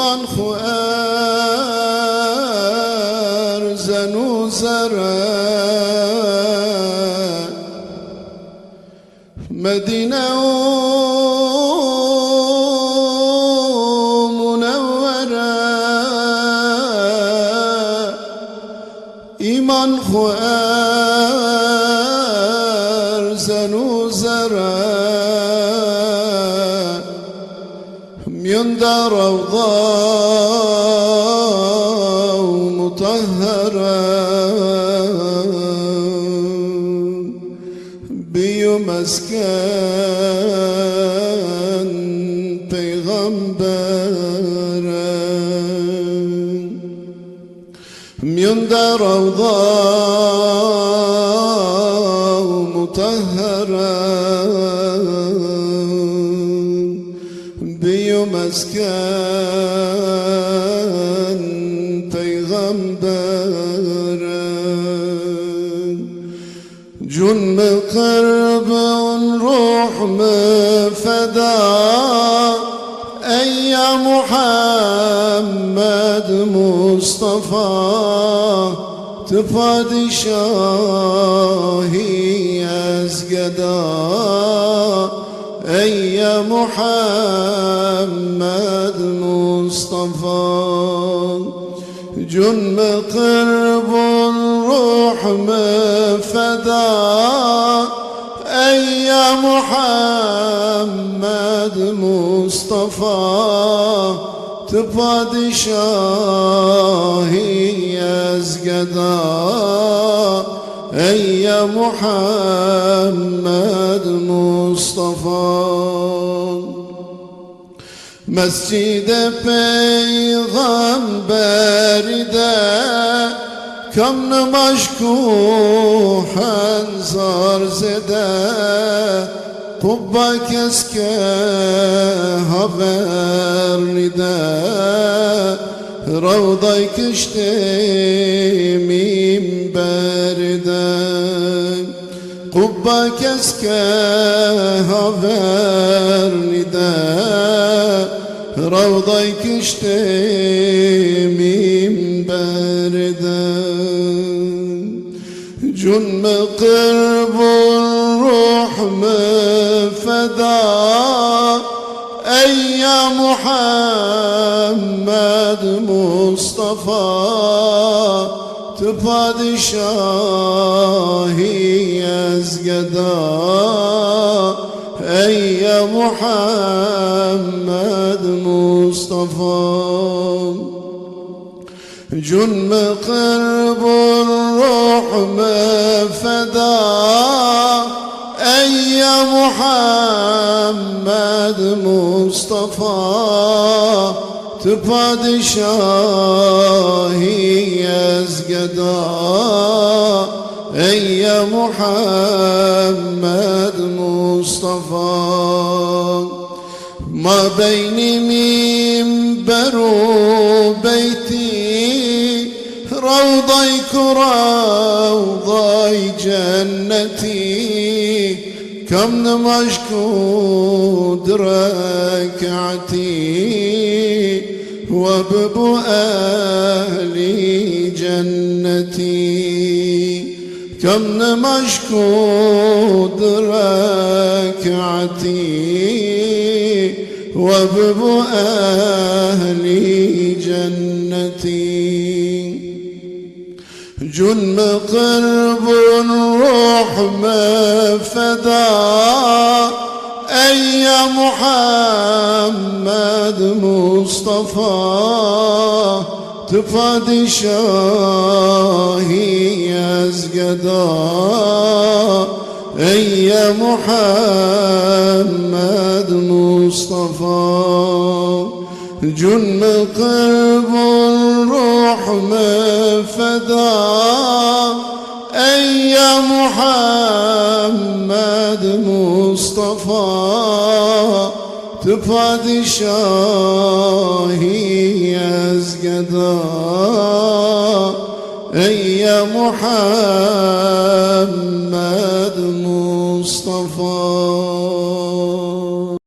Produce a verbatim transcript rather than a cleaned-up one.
Xu erzenu zere Medîne û Munewwere. Îman xu erzenu zere Mîyun de Rewda û Mutehhere bîyo mesken peyxembere. Mîyun de Rewda û Mutehhere bîyo mesken peyxembere. Cun mi qirbun, ruh mi feda, ey ya Muhammed Mustafa, ti padîşahî, ez geda, ey ya Muhammed Mustafa. Cun mi qirbun, ruh mi feda, ey ya Muhammed Mustafa, ti padîşahî, ez geda, ey ya Muhammed Mustafa. Mescîdê peyxemberî de kam nimaj ku henzar zêde, qubba kes ke havernî de, rewday kiştê mînberî de. Qubba kes ke havernî de, rewday kiştê mînberî de. Cun mi qirbun, ruh mi feda, ey ya Muhammed Mustafa, ti padîşahî, ez geda, ey ya Muhammed Mustafa. Cun mi qirbun, ruh mi feda, ey ya Muhammed Mustafa, ti padîşahî, ez geda, ey ya Muhammed Mustafa. Mabeynî mînber û beytî, rewday ku rewday cennetî, kam nimaj ku di rekatî, we bibo ehlî cennetî. Kam nimaj ku di rekatî, we bibo ehlî cennetî. Cun mi qirbun, ruh mi feda, ey ya Muhammed Mustafa, ti padîşahî, ez geda, ey ya Muhammed Mustafa. Cun mi qirbun, ruh mi feda, ey ya Muhammed Mustafa, ti padîşahî, ez geda, ey ya Muhammed Mustafa.